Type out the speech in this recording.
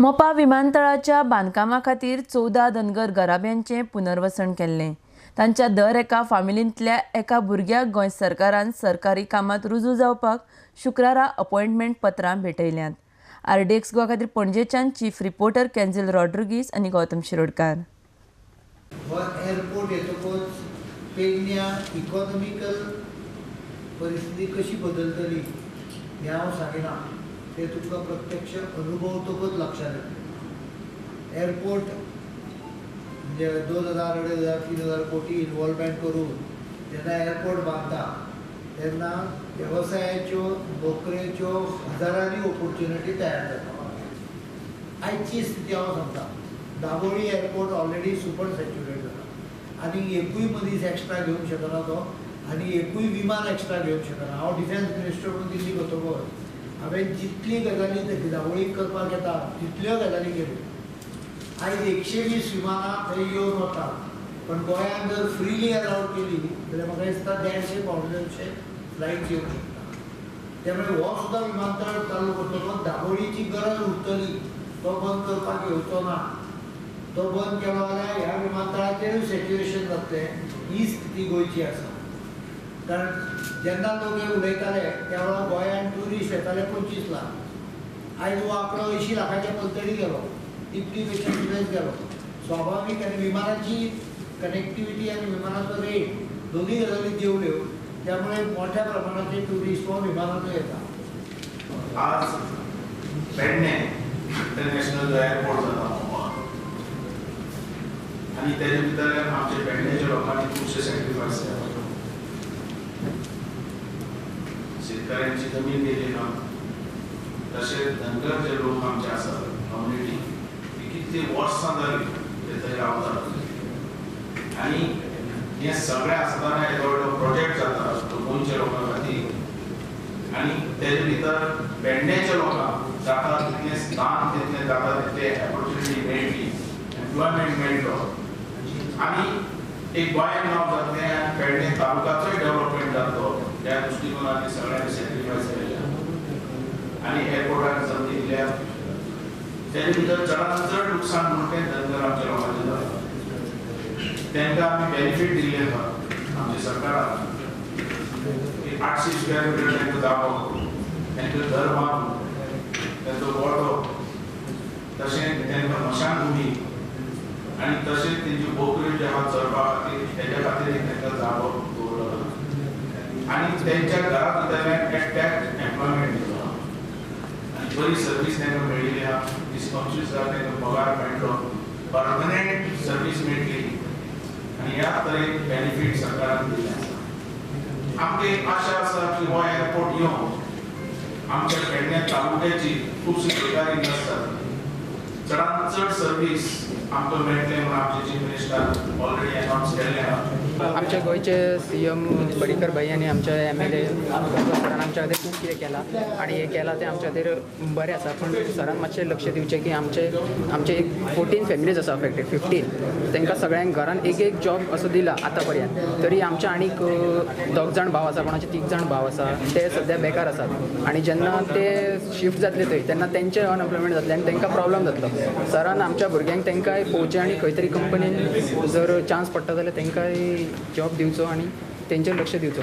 मोपा विमानतळाच्या बांदकामा खातीर 14 धनगर घराब्यांचें पुनर्वसन केल्लें. तांच्या दर एका फामिलींतल्या एका भुरग्याक गोंय सरकारान सरकारी कामांत रुजू जावपाक शुक्रारा अपॉयंटमेंट पत्रां भेटयल्यांत. आरडीएक्स गोवा खातीर पणजेच्यान चीफ रिपोर्टर कॅन्झील रॉड्रिगीस आनी गौतम शिरोडकार. हो एअरपोर्ट येतकच पेडण्या इकॉनॉमिकल परिस्थिती कशी बदलतली हें हांव सांगिना, ते तुमकां प्रत्यक्ष अनुभवतकच लक्षात येतलें. एअरपोर्ट म्हणजे 2000, 2500, 3000 कोटी इन्वॉल्वमेंट करून जेन्ना एअरपोर्ट बांदता तेन्ना वेवसायाच्यो नोकरेच्यो हजारांनी ऑपॉर्च्युनिटी तयार जाता. आयची स्थिती हांव सांगता, Dabolim airport already super saturate जाला आनी एकूय मनीस एक्स्ट्रा घेवंक शकना तो, आनी एकूय विमान एक्स्ट्रा घेवंक शकना. हांव डिफेन्स मिनिस्टर म्हणून दिल्ली वतकच हांवें जितली गजाली दाबोळीक करपाक येता तितल्यो गजाली केल्यो. आयज 120 विमानां थंय येवन वतात, पण गोंयांत जर फ्रिली अलावड केली जाल्यार म्हाका दिसता 150 250 फ्लायट येवंक शकता. त्यामुळे हो सुद्दां विमानतळ चालू करतकच दाबोळीची गरज उरतली, तो बंद करपाक येवचो ना. तो बंद केलो जाल्यार ह्या विमानतळाचेरूय सॅच्युरेशन जातलें. ही स्थिती गोंयची आसा. कारण जेन्ना लोक हे उलयताले त्या वेळार गोंयांत ट्युरिस्ट येताले 25 लाख, आयज हो आंकडो 80 लाखाच्या पलतडी गेलो, इतली पेक्षा सुद्दां गेलो. स्वाभावीक आनी विमानाची कनेक्टिविटी आनी विमानाचो रेट दोनूय गजाली देंवल्यो, त्यामुळे मोठ्या प्रमाणाचे ट्युरिस्ट हो विमानाचो येता. आज पेडणे इंटरनॅशनल एअरपोर्ट जाता मोपा आनी तेजे भितर आमचे पेडण्याच्या लोकांनी खुबशे सॅक्रिफायस केला. शेतकऱ्यांची जमीन गेली ना, तशेंच धनगर जे लोक आमचे आसात कम्युनिटी ती कितली वर्सां जाली ते थंय रावतात आनी हें सगळें आसतना येदो व्हडलो प्रोजेक्ट जाता तो गोंयच्या लोकां खातीर आनी तेजे भितर पेडण्याच्या लोकांक जाता तितलें स्थान तितलें जाता तितलें ऑपॉर्च्युनिटी मेळटली, एम्प्लॉयमेंट मेळटलो आनी एक गोंयांत नांव जातलें आनी पेडणे तालुकाचोय डेव्हलपमेंट जातलो. त्या दृश्टिकोनांतली सगळ्यांनी सॅक्रिफायस केलें आनी एअरपोर्टाक संदी दिल्या. तेजे भितर चडांत चड लुकसाण म्हणून तें धनगर आमच्या लोकांचें जालां. तांकां आमी बेनिफीट दिल्ले आसा आमच्या सरकारान की 800 स्क्वेअर मिटर तांकां जागो, तांकां घर बांदून, तांचो गोठो, तशेंच तांकां मशानभुमी आनी तशेंच तेंच्यो बोकऱ्यो ज्यो आहा चरपा खातीर तेज्या खातीर तांकां जागो दवरलो आनी तेंच्या घरा भितरल्यान एकट्याक एम्प्लॉयमेंट दिलो आनी बरी सर्वीस तांकां मेळिल्ली आहा. 20-25 हजार तांकां पगार मेळटलो, परमनंट सर्वीस मेळटली आनी ह्या तरेन बेनिफीट सरकारान दिल्ले आसा. आमकां एक आशा आसा की हो एअरपोर्ट येवन आमच्या पेडणे तालुक्याची खुबशी बेकारी नस जातली, चडांत चड सर्वीस आमकां मेळटलें म्हणून आमचे चीफ मिनिस्टर ऑलरेडी अनावन्स केल्लें आहा. आमच्या गोंयचे सीएम पर्रीकर भाई आनी आमचे एमएलए सरान आमच्या खातीर खूब कितें केलां आनी हें केलां तें आमच्या खातीर बरें आसा. पूण सरान मातशें लक्ष दिवचें की आमचे आमचे एक 14 फॅमिलीज आसा अफेक्टेड, 15, तांकां सगळ्यांक घरान एक एक जॉब असो दिला आतां पर्यंत. तरी आमचे आनीक 2 जाण भाव आसा, कोणाचे 3 जाण भाव आसा, ते सद्या बेकार आसात आनी जेन्ना ते शिफ्ट जातले थंय तेन्ना तेंचें अनएम्प्लॉयमेंट जातलें आनी तांकां प्रॉब्लम जातलो. सरान आमच्या भुरग्यांक तांकांय पळोवचें आनी खंय तरी कंपनीन जर चान्स पडटा जाल्यार तांकांय जॉब दिवचो आनी तेंचेर लक्ष दिवचो.